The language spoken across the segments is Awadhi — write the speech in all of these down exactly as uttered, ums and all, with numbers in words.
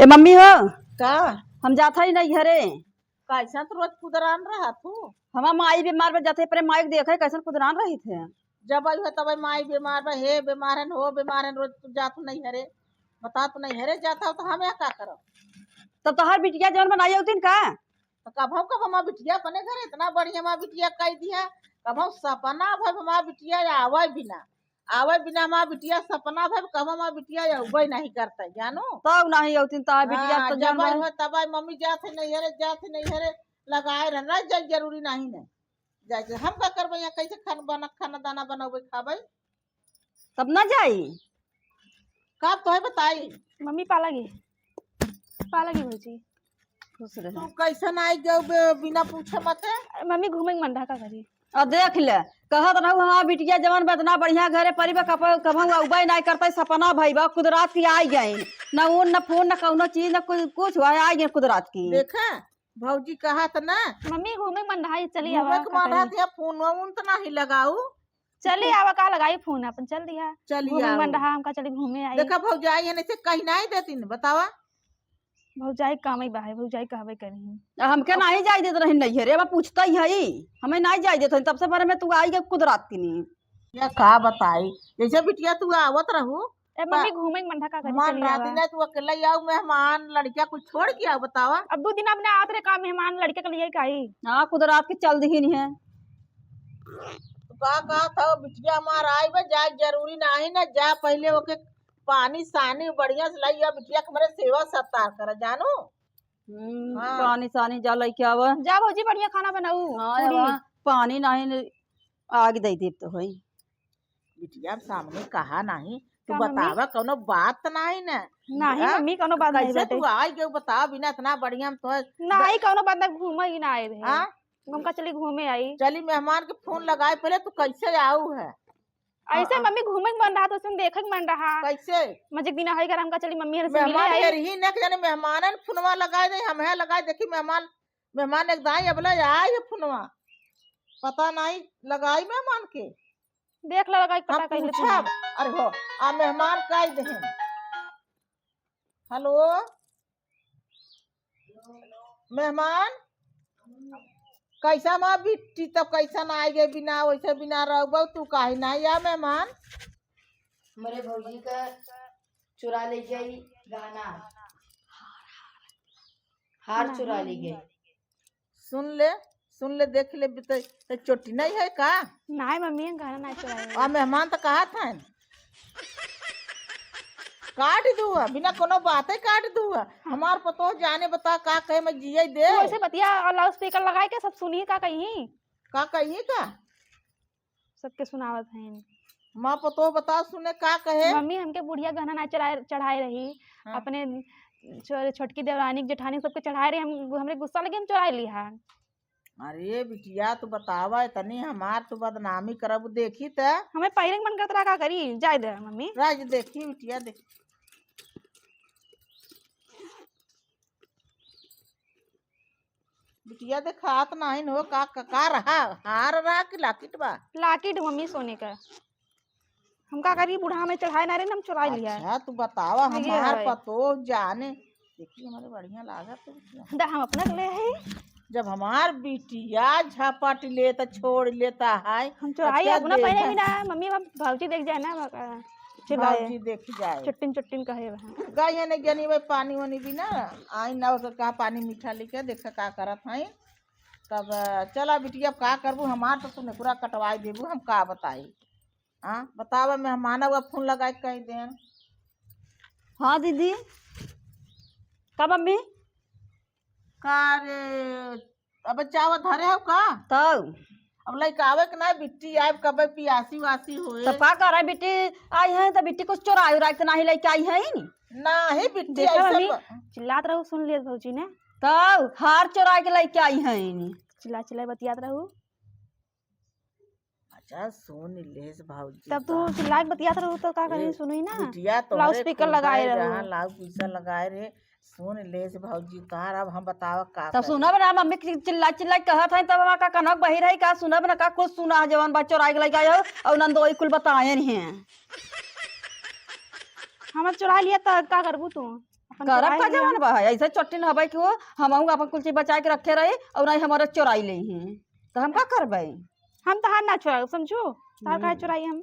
ए मम्मी हो, का? हम जात हई नैहरे। कैसन तो रोज कुदरान रहा तू? हमार माई बीमार बा, जाते परे माई के देखे कैसन कुदरान रही थे। जब आई हो तब माई बीमार बा, हे बीमार हन, हो बीमार हन, रोज तू जात नैहरे। बता तू नैहरे जात हो तो हम यहाँ का करब? तब तोहार बिटिया जवन बनाई होतीन का? तो कभौ कभौ हमार बिटिया अपने घर इतना बढ़िया हमार बिटिया कई दिया, कभौ सपना भर हमार बिटिया आवे बिना। आवे बिना हमार बिटिया सपना भर, कब हमार बिटिया अउबे नहीं करते, जानू? तब नहीं अउतीन, तब बिटिया हाँ, तो जब जान आई हो, तब आई, मम्मी जात है नैहरे, जात है नैहरे, लगाए रह, रह जाए, जरूरी नहीं न। जाए के हम का करबे यहाँ, कैसे खान बना, खाना दाना बनौबे, खाबे? तब ना जाई। का तोहे बताई? मम्मी पाला गई, पाला गई भौजी। खुश रहे। तू कैसन आई गयो बे-, बिना पूछे मते? अरे मम्मी, घूमे के मन रहा, का करी? अब देख ले, कहत रहू, "हाँ, बिटिया जवन बा, इतना बढ़िया घरे परी बा, कप-, कभू अउबे नाई करता, सपना भई बा, कुदरत की आई गई। न ऊन, न फोन, न कौनो चीज, न कुछ, कुछ हुआ, आई गई कुदरत की।" देखा, भौजी कहत ना। मम्मी, घूमे के मन रहा, चली घूमे आवा, के का मन रहा, करी? ते फोन वोन त नाही लगाऊ। चली आवा, का लगाई फोन अपन, चल दिया। चली घूमे के मन आवा। रहा, हमका चली घूमे आई। देखा, भौजाई है, ऐसे कही नाही देती न, बतावा। भौजाई कामे बा है, भौजाई कहबे करी। आ, हमके नाही जाए देत रही नैहरे, अब पूछता ही है, हमें नाही जाए देत रही, तब से भरे में तू आई गए कुदरत की नहीं। या का बताई, जैसे बिटिया तू आवत रहू, ए, मम्मी, त घूमे के मन था, का करी, मन चली रहती आवा। ना, तू अकेले आऊ, मेहमान, लड़किया कुछ छोड़ के आऊ, बतावा। अब दू दिन अपने आवत रहे, का मेहमान लड़के के लिए काई? हाँ, कुदरत के चल दिहिन है। तू का कहत हो, बिटिया हमार आई बे, जाए जरूरी नाही ना, जा पहले ओके पानी सानी बढ़िया से लाई, बिटिया के हमरे सेवा सत्कार कर, जानू। हम्म, हाँ। पानी सानी जा लइके आवा। जा भौजी, बढ़िया खाना बनाऊ, हाँ, पूरी। आवा, पानी नाही न, आग दे देत होई। बिटिया, सामने कहा नाही, तू का मम्मी? बतावा, कौनो बात नाही न। नाही हाँ? मम्मी, कौनो बात नाही कैसे बाटे। तू आई गयो, बतावा, बिना इतना बढ़िया हम तो नाही, कौनो बात ना, घूमे ही ना आए रहे। हाँ? हमका चली घूमे आई। चली, मेहमान के फोन लगाए, पहले तू कैसे आऊ है? ऐसे हाँ, हाँ। मम्मी घूमे के मन रहा, तो उसमें देखे के मन रहा। कैसे? मजे दिन है घर, हमका चली मम्मी हर से मिले मेहमान आई। हेर ही न के जाने, मेहमान है न, फोनवा लगाए दे, हम है लगाए, देखी मेहमान, मेहमान एक दाई अबला आई है फोनवा, पता नाही लगाई मेहमान के। देख लो, लगाई, हम पता कैले पूछब। फोन। अरे हो, आ मेहमान काई देहन। हेलो, मेहमान, कैसा माँ बिट्टी, तब कैसन आए गए बिना, वैसे बिना रहबो तू, काहे नाही आ मेहमान? हमरे भौजी का चुरा ले गई गहना, हार चुरा ले गई। सुन ले, सुन ले, देख ले, बित-, त चोटी नहीं है का? नाही मम्मी, हम गहना नाही चुराए। आ मेहमान तो कहा था, काट दुआ, बिना कोनो बाते काट दुआ। हमार पतोह जाने बता का कहे, मैं जिए दे। तू ऐसे बतिया और लाउडस्पीकर लगाए के सब सुनी का कहीं? का कही का? सबके सुनावत हैं। माँ पतोह बता सुने का कहे? मम्मी हमके बुढ़िया गहना ना चढ़ाए, चढ़ाए रही। हाँ। अपने छो-, छोटकी देवरानी, जेठानी सबके चढ़ाए रही। हम, हमरे गुस्सा लगे, हम चुराए लिहा। अरे बिटिया, तू बतावा, इतनी हमार तू बदनामी करब, देखी त। हमें पहिरे के मन करत रहा, का करी? जाए दे मम्मी। राज देखी बिटिया, देखी। बिटिया देखात नाहीं हो, का, का, का रहा? हार रहा कि लाकिट बा? लाकिट मम्मी सोने का। हम का करी, बूढ़ा में चढ़ाए ना रहे, हम चुराई लिया। अच्छा, तू बतावा, ये हमार है। पतोह जाने। देखी, हमारे बढ़िया लागत है बिटिया। दा, हम अपना के ले आई। जब हमार बिटिया झपट लेता, छोड़ लेता है, हम चुराई अच्छा अपना पहले देखा। भी ना, मम्मी, अब भौजी देख जाए ना, अब, अ, चिल्लाए। भौजी देख जाए। चुट्टिन, चुट्टिन कहे वहाँ। गई है नहीं, गनी भाई, पानी वानी भी ना, आई ना, ओकर का पानी मीठा लेके, देखा का करत है। तब, अ, चला बिटिया, अब का करबू, हमार तो तूने पूरा कटवाई देबू, हम का बताई। हाँ, बतावा, मेहमान हुआ फोन लगाए के कही देन। हाँ दीदी। का मम्मी? का रे, अब चावल धरे हो का? तब? अब लइका आवे के ना, बिट्टी आए, कबे पियासी वासी होए। तो का करे, बिट्टी आई है, तो बिट्टी कुछ चोराई उराई तो नाही लइके आई है ही नी? नाही, बिट्टी देखा ऐसे मम्मी, ब- चिल्लात रहू, सुन लियस भौजी ने। तब हार चोराई के लइके आई है ही नी। चिल्ला चिल्ला बतियात रहू। अच्छा, सुन लेस भौजी तब तू का। चिल्ला के बतियात रहू तो का करी, ए, सुनई ना। बिटिया तोहरे लाउडस्पीकर लगाए खुदाई रहू। रहा, लाउडस्पीकर लगाए रहे। सुन लेस भौजी तोहार, अब हम बतावा का तब करी। सुनब ना, मम्मी के चिल्ला चिल्ला के कहत है, तब हमार का कनक बहिर है का? सुनब ना का? कुछ सुना है जवन बा चोराई के लइके आए हो और नंदोई कुल बताए नहीं है। हम चुरा लिया तो का करबू तू? हम करब चोराई का लिया। जवन बा है, ऐसे चोट्टिन हबै कि वो हमहू अपन कुल चीज बचाए के रखे रही और नहीं हमारे चोराई लेइहीं, तो हम का करबै? हम तहार ना चोराई, समझू? तहार काहे हम्म। चोराई हम?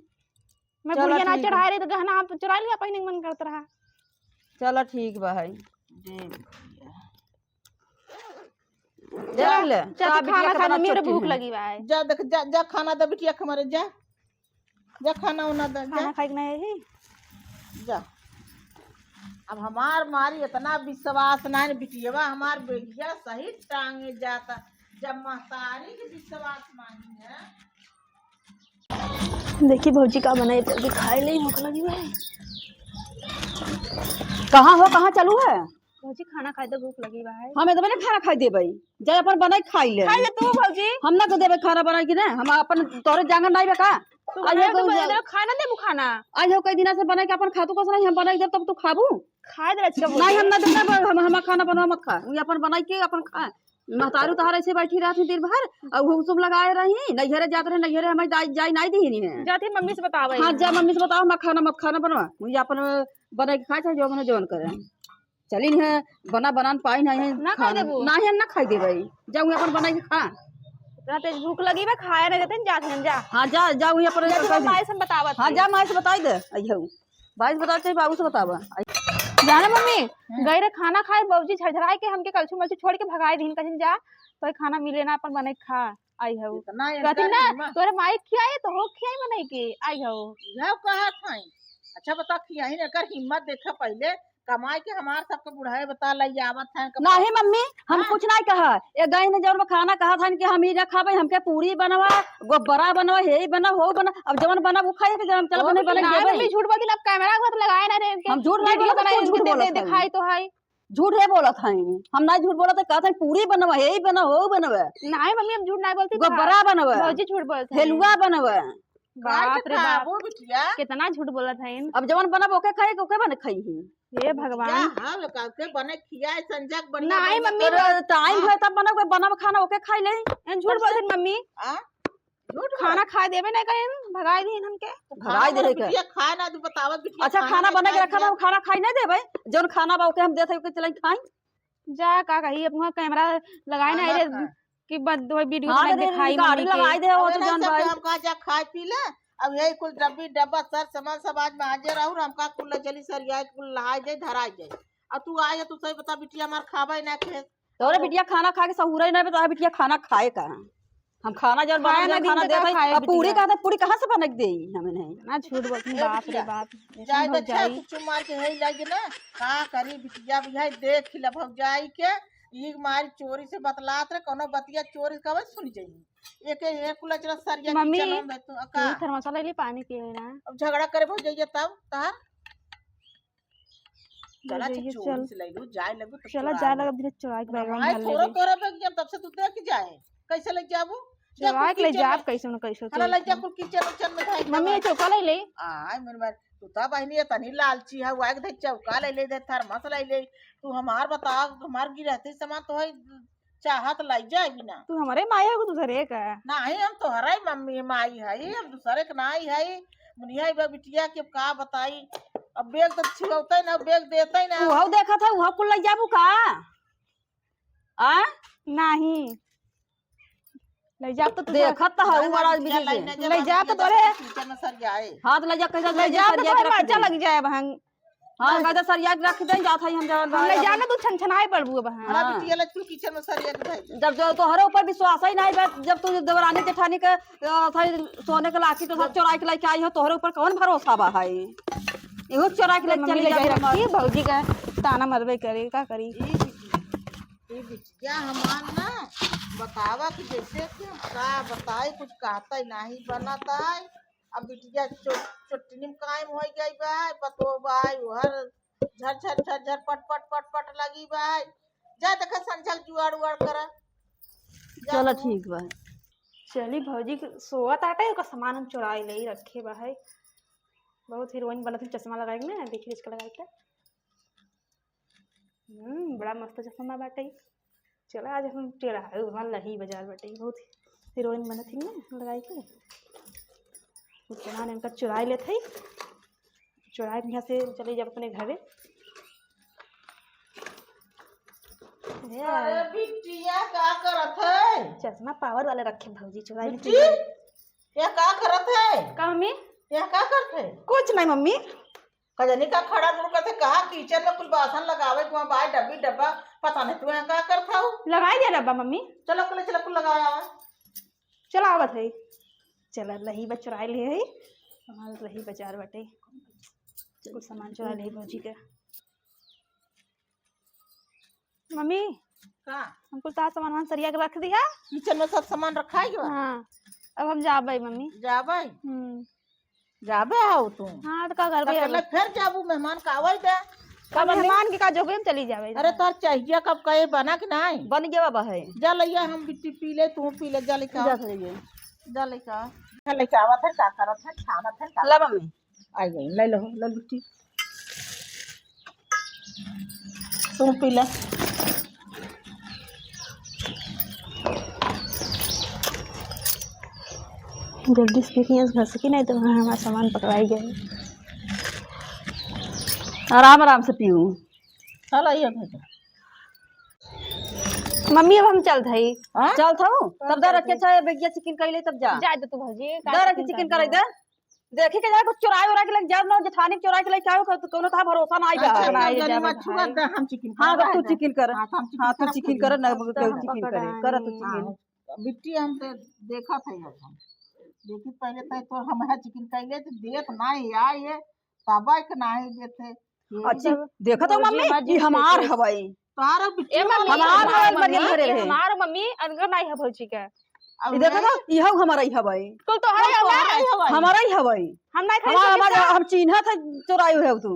मैं चलो गुड़िया ना ठीक बा। चढ़ाए रही तो गहना हम चोराई लिया, पहिने के मन करत रहा। चलो ठीक बा है। दे दे जा, ले, जा, का तू बिटिया खाना के खा, बना मम्मी, हमरे चोट्टिन भूख है। लगी बा है। जा देख, जा, जा खाना दे बिटिया के हमारे, जा। जा खाना उना दे, जा। खाना खाए के नहीं है ही। जा। अब हमार मारी इतना विश्वास नहीं, बिटियवा हमार बेगिया सही टांगे जाता। जब महतारी के विश्वास नहीं है। देखी भौजी का बनाई, जल्दी खाए ले, भूख लगी बा है। कहाँ हो, कहाँ चलू है? भौजी, खाना खाए दे, भूख लगी बा है। हम एकदम ना खाना खाए देबै, जाए अपन बनाई खाई ले। खाए दे तू भौजी। हम ना तो देबै खाना बनाई के ना, हम अपन तोरे जांगर नाई बा का? तू आज बनाए हो तो कई बना दिन दे, खाए ना देबू खाना। आज हो कई दिना से बनाई के अपन खातू कस नहीं, हम बनाई देब तब तू खाबू। खाए दे रचिका नहीं, भौजी। हम ना देबै, हम, हम खाना बनवा मत खा, ये अपन बनाई के अपन खा। महतारू तहार ऐसे बैठी रहत ही दिन भर, और वो सब लगाए रही, नैहरे जात रहे, नैहरे हमें जाई, जाई नहीं दी है। जाती मम्मी से बतावे। हाँ, जा मम्मी से बताओ, हम खाना मत खाना बनवा, मुझे अपन बनाई के खाए चाहे जो मन जवन करे। चलिन है, बना बनान पाई नहीं है, ना खाए खाना देबू? नहीं, हम ना खाई देबै। जाऊँ अपन बनाई के खा। इतना तेज भूख लगी बा, खाए ना देते, जा, जा। हाँ, जा, जा, वहीं अपन जा, तू कर दे। माई से बतावत हाँ, है। जा, माई से बताई दे, अइहू। भाई से बताओ, चाहे बाबू से बतावा। जाने मम्मी, हम्म। गई रहे खाना खाए, बाबूजी झरझराए के हमके कलछू मलछू छोड़ के भगाए दीन, कहिन जा, तो खाना मिले ना, अपन बनाई के खा, आई हऊ। इतना कहती इनका ना, हिम्मत। तोरे माई खियाई, तो हो खियाई बनाई के, आई हऊ। यह कहत हई। अच्छा बता, खियाई ना, एकर हिम्मत देखा पहिले, कमाई के हमार सबके बुढ़ाए बता लई आवत हैं, कब नहीं मम्मी, हम हाँ। कुछ नहीं कहा। ए गई ने जौन खाना कहा था कि हम ई ना खाबे, हमके पूरी बनवा, गोबरा बनवा, हे बनवा, हो बनवा। अब जवन बनवा वो खाए के, जवन चलो ओ, बने बने ना, देबे। मम्मी झूठ बोलती, अब कैमरा के बात लगाए ना रे, हम झूठ नहीं वीडियो बोलत, बनाए तू झूठ दे, दे, बोलत है। दिखाई तो है। झूठ है बोलत है, हम ना झूठ बोलत है, कहत है पूरी बनवा, हे बनवा, हो बनवा। नहीं मम्मी, हम झूठ नहीं बोलती, गोबरा भा-, बनवा, भौजी झूठ बोलत है। हेलुआ बनवा। बाप रे बाप। खाबो बिटिया। कितना झूठ बोलत है। अब जवन बनब ओके खाई, ओके बने खाई ही। हे भगवान। बिटिया, हाँ, ओके बने खियाए, संझा के बढ़िया नहीं, बने मम्मी, तोरे टाइम हाँ। है तब बनब, बनब खाना ओके खाई ले। ए, झूठ बोलत है मम्मी। हाँ? झूठ बोलत। खाना खाए देबे नहीं करें, भगाई दीन हमके। तो भगाई खाना दे बना के। बिटिया खाए ना, तू बतावा बिटिया अच्छा, खाना खाना नहीं बना के खाए रखा बा, बिटिया। हम खाना खाई नहीं देबे। जौन खाना बा ओके हम देत है, ओके चलाई खाई। जा, का कही, अब वहाँ कैमरा लगाए ना, हाँ, अरे, का? कि बंद हो, वीडियो हाँ, बनाए तो दिखाई गाड़ी मम्मी के। लगाई दे, वो अब तो ना जान सब भाई। हम कहा जा खाए पी ले, अब यही कुल डब्बी डब्बा सर सामान सब आज मांजे रहू, हम का कुल ले चली सरियाए, कुल लहाई जाए, धराई जाए। अब तू आए, तू सही बता बिटिया हमार खाबे ना खेत। तोरे बिटिया खाना खा के सहूरे ना बता, बिटिया खाना खाए का? हम खाना जब खाए बनाए ना खाना दिन तो देत का है, खाए अब पूरी बिटिया। कहते पूरी कहाँ से बना के देई हमें नहीं? ना झूठ बोलती, ए बाप रे बिटिया, बाप। ऐसन जाए हो तो अच्छा, जाई। तू चुप मार के है लागे ना, का करी बिटिया, अब यही देख ले भौजाई के, ई मारी चोरी से बतलात रहे, कोनो बतिया चोरी से कबे सुन जाई। एक, एक कुला चला सरिया मम्मी, किचन में तू, आ का? ये थर्मस वाला ले पानी पिए ना। अब झगड़ा करे भौजाई तब, तहार? चला, ले अच्छा, जाइए, चोरी चल। से ले लो, जाए लगो तो चला, चुरा जाए लो। लगा, धीरे चुरा के बैग में भाई, भर ले थोड़ा गई। तोरा बैग जब तब से तू देख जाए, कैसे ले जाबू? जा चुरा कुल के ले किचन जाब में। कैसे न कैसे, हला चल। ले जा कुल किचन उचन में धर मम्मी, दे। ये चौका ले ले। आय, मेरे मार, तू तो बहिनी इतनी लालची है, वो एक धर चौका ले ले, धर थर्मस ले ले। तू हमार बताओ, हमार गिरहती सामान तो है, चाहत लाई जाए बिना। तू हमरे माई हो कि दूसरे का? नाही, हम तोहरा ही मम्मी माई हई, हम दूसरे के नाई हई। मुनिया ई बा बिटिया के अब का बताई, अब बैग तो छिवौते ना, बैग देते ना। उहौ देखत है, उहौ कुल लइ जाबू का? आ? नाही। लइ जाब तो तू देखत तो हऊ ना, बड़ा ना, बिटिया बिजी लाई से। ना, जब लइ हम जाब तो बिटिया तोरे किचन में सर जाए। हाँ, तो लइ जा, कैसे लइ जाब तो सर जाए तोरे के रख मजा दे। लग जाए बहन। हाँ, कहते सरिया के रख दे, जात हई हम जवन हम बाहर ले अपन जाना, तू छनछनाए पड़बू अब, हाँ। हाँ। बिटिया ला तू किचन में सरिया के धइ दे। जब जो तोहरे ऊपर विश्वास ही नहीं बा, जब तू देवरानी जेठानी के, अ, अथई सोने के लाठी तो सब चोराई के लेके आई हो, तोहरे ऊपर कौन भरोसा बा है? इहो चोराई के तो लेके मम्मी चली ले जाबे गई हमार। रखी, भौजी का ताना मरबे करे, का करी? ई बिटिया, ई बिटिया हमार ना बतावा कि जैसे कि हम का बताई, कुछ कहता ही नहीं बनता है। अब बिटिया चो-, चोट्टिनी में कायम होइ गई बा, पतोह बा, ओहर झर, झर, झर, झर, पट, पट, पट, पट लगी बा। जा देखा संझा के जुआड़ उआड़ करा। जा चला तू। ठीक बा। चली भौजी के सोवत आटे, ओकर सामान हम चोराई ले रखे बा है। बहुत हीरोइन बनत है, चश्मा लगाई के ना, देखी इसका लगाई के। हम्म, बड़ा मस्त चश्मा बाटे। चला, आज हम टेढ़ा है, वहाँ लही बाजार बाटे, बहुत हीरोइन बनत ही ना, लगाई के। वो चला, इनका चुराई लेत है, चुराई के यहाँ से चले जाब अपने घरे। अरे बिटिया, का करत है? चश्मा पावर वाले रखे भौजी, चुराई बिट्टी, यह का करत है? का मम्मी? यह का करत है? कुछ नहीं मम्मी। कजनी का खड़ा मुड़ करते कहा किचन में कुल बासन लगावे के वहाँ बाय डब्बी डब्बा, पता नहीं तू यहाँ का करत हऊ। लगाई दे डब्बा मम्मी। चलो कुल, चलो कुल लगाया। चलो आवत है। चल रही बा चुराई ले है। हमार रही बाजार बाटे। कुल सामान चुरा ले भौजी के। मम्मी, का? हम कुल तार सामान वामान सरिया के रख दिया। किचन में सब सामान रखा है बा? हाँ, अब हम जाबे मम्मी। जाबे? हम्म। जाबे आओ तू। हाँ, तो का करबे तो अब? फिर जाबू, मेहमान का आवै दे। का अब मम्मी? मेहमान के का जोबे, हम चली जाबे। अरे तोर चाहिए कब कहे बना कि नहीं? बन गया बाबा है। जा लइया, हम बिट्टी पी ले, तू पी ले, जा लेके जा आओ। सरिया। जा लेके आओ। जा लेके आवत है, का करत है, छानत है, का ला मम्मी। आ गई, ले लो, ले लो बिट्टी। तू पी ले। जल्दी से पी के यहाँ से घस की, नहीं तो वहाँ हमारा सामान पकड़ाई गए। आराम आराम से पीऊ। चल आइए घर। मम्मी, अब हम चलत हई। हाँ? चलत हऊ? तब तब दर चलत रखे हई। चाहे बेगिया चिकन कइले तब जा। जाए दे तू भौजी, का दर रखे चिकन चिकन करबो? कइले दे। देखी के जाए कुछ चुराए उराए के लेके जाए ना, जेठानी के चुराए के लेके आओ, कौनो था भरोसा ना आई बा। अच्छा, ना आई तब जाने जाए मत छुआ, भाई। दे, हम चिकन हाँ, करबे, तब तू दे। चिकन कर। हाँ, तो हम चिकन हाँ, तू करब चिकन खुद। कर, ना तब तो कोई हम चिकन करे, पकड़ाई। कर तू हाँ, चिकन। बिट्टी हम दे-, देखत है अब हम। देखी पहले तो, तो हम है चिकन कइले तो देत ना ही आए, तब के ना ही देते। ये अच्छा, देखत हो भौजी, मम्मी, हमार ई जींस हमार कैसे? हवाई। तोहार बिट्टी ए मम्मी, हमार हमार हवाई, मम्मी, बढ़िया भरे ई रहे। हमार मम्मी, अनकर नाई है भौजी का। अब ई देखत ये हो, इहौ हमार ही हवाई। कुल तोहरे कुल हवाई। तोहरे ही हवाई। हमार ही हवाई। हम नाई हमार, खरीदे हमार, का? हम चिन्हत है, चोराई है तू।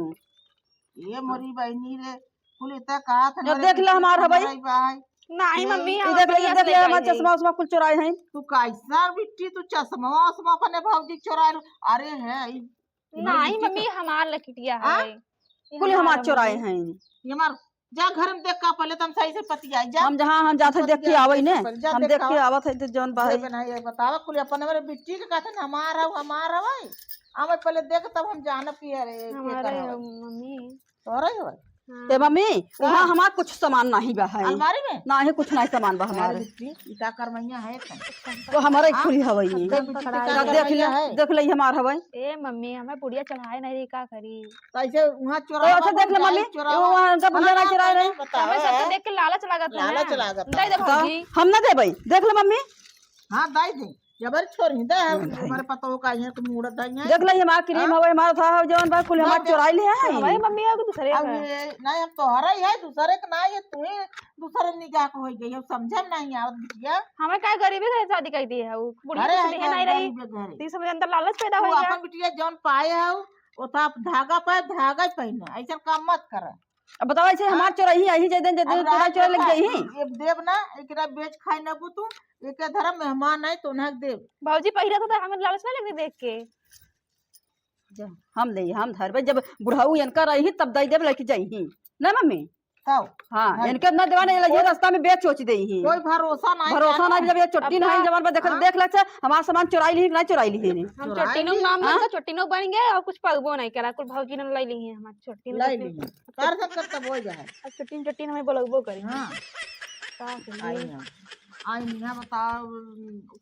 ये मोरी बहनी रे, कुल इतना कहा था, अब देख ले, हमार हवाई। हमार ही बा है। नहीं ये मम्मी, ई हम देख ले, अपने ई देख ले, हमार चश्मा उश्मा कुल चोराए हैं। तू कैसा बिट्टी, तू चश्मा उश्मा अपने भौजी चोराए लो। अरे है, ई नहीं मम्मी, हमार लकिटिया हाँ? है। ये कुल हमार हमार है चोराए मम्मी। हैं। ये हमार, जा घर में देख का, पहले तो हम सही से पतियाई, जा। हम जहाँ हम जात है, देख के पतियाई, आवई ने। पहले जा हम देख देख के आवा। आवत है, तो जौन बा जे है। बनाई है, बतावा, कुल अपन हमारे बिट्टी के कहते हैं, हमार है, हमार है भाई। हमें पहले देख, तब हम जानब कि अरे, के हमारे करा है भाई। मम्मी। तोहरा ही भाई। हाँ। ए मम्मी, का? वहाँ हमार कुछ सामान नहीं बा है। अलमारी में? नहीं, कुछ नहीं सामान बा अरे हमारे। बिट्टी, ई का करवैया है तन? तो हमारे हाँ? खुली हवई। देख बिट्टी, ई का तब देख ले, करवैया है? देख ले, ई हमार हवई। ए मम्मी, हमें पुड़िया चढ़ाए नहीं रही, का करी? तो ऐसे वहाँ तो चोरावा अच्छा, देख ले कुल मम्मी, जाए, चोरावा। वो वहाँ उनका बुढ़िया ना चोराए रहे। बताओ, हमें सबके है? देख के लालच लागत है ना। लालच लागत दे दे है। भौजी। हम ना देबई, देख ले मम्मी। हाँ, दे दे। जबर छोरी दे, हम्म, हमारे पतोह का यहाँ के मूड़त है यहाँ। देख ले, हमार क्रीम हाँ? हवे, हमार था हवे, जवन बा, कुल ना हमार दे। चोराई ले तो हैं। हमारे मम्मी है कि दूसरे अब का? ये, नहीं, हम तोहरा ही है, दूसरे के ना, ये तू ही दूसरे निगाह को हो गई, अब समझे में नहीं आवत बिटिया। हमें का गरीबी से शादी कर दी है, वो बुढ़िया अरे, कुछ है देहे का नहीं रही। गरीबे घरे? तीस में अंदर लालच पैदा तू हो गया। अपन बिटिया जौन पाए है, वो तो आप धागा पाए, धागा ही पहने, ऐसा काम मत कर। अब बताओ, ऐसे हाँ? हमार चोरही, यही जे दिन, जे दिन अब चोरा, रात चोरा लग देखा, जाई। ये देब ना, एकरा बेच खाए ना बू तू, एके धरा मेहमान आए तो ना देब। भौजी, पहिरा तो हमें लालच ना लगने देख के। जा, हम दे, हम धरबे, जब बुढ़ऊ इनका रही, तब दे देब, लेके जाई। ना मम्मी? तब? हाँ, हाँ। इनके ना देवा, नहीं, ये रास्ता में बेच चोच देई। कोई भरोसा नहीं भरोसा है ना। नहीं, जब ये चोट्टी अब नहीं, का? जवान पर देख, हाँ? देख ले से, हमार सामान चोराई ली, नहीं चोराई ली। हम चोराई चोट्टी नो ली। नाम हाँ? लेके चोट्टी नो बन गए और कुछ पगबो नहीं करा, कुल भौजी ने ले ली है हमार चोट्टी नो ले चोट्टी। ली। कर सब कर तब हो जाए। अब चोट्टी नो चोट्टी नो हमें बोलबो करी। हाँ। का करी? आई ना। आई ना, बताओ,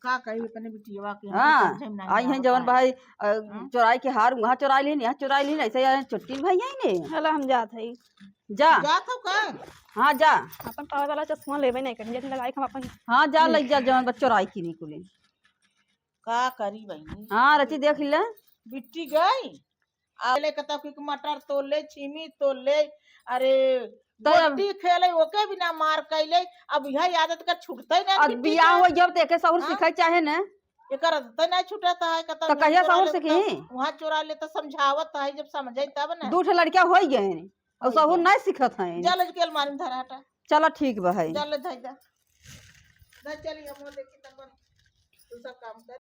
का कही अपने बिटिया के, हमको हाँ, समझे में नहीं आई हैं आवत जवन है। भाई, अ, हाँ? चोराई के हार, वहाँ चोराई ली, यहाँ चोराई ली, ऐसे यहाँ चोट्टी भाई आई ने। चलो हम जात हई। जा। जा तो का? हाँ, जा। अपन पावर वाला चश्मा लेबे नहीं करी, जैसे लगाई हम अपन हाँ, जा, ले जा, जवन बच्चो राई की निकुले। का करी बहिनी? हाँ, रची देख ले। बिट्टी गई। आ ले कता कि मटर तोड़ ले, छीमी तोड़ ले, अरे, तो अब गोटी खेले, ओके बिना मार कैले। अब यह आदत का छूटते ना अब बिट्टी बियाह के। हो गया, तो एके सहूर हाँ? सिखाई चाहे ना। एकर आदत ना छूटता है, कता तो कहिया सहूर सीखी? वहाँ चोरा ले तो समझावत है, जब समझे तब ना। दू ठे लड़कियां हो गए हैं। और सहूर नहीं सीखत हैं। जा लड़की अलमारी में धरा हटा। चलो ठीक बा है। जा ले धर जा। जा चली हम देखी तब तू सब काम कर।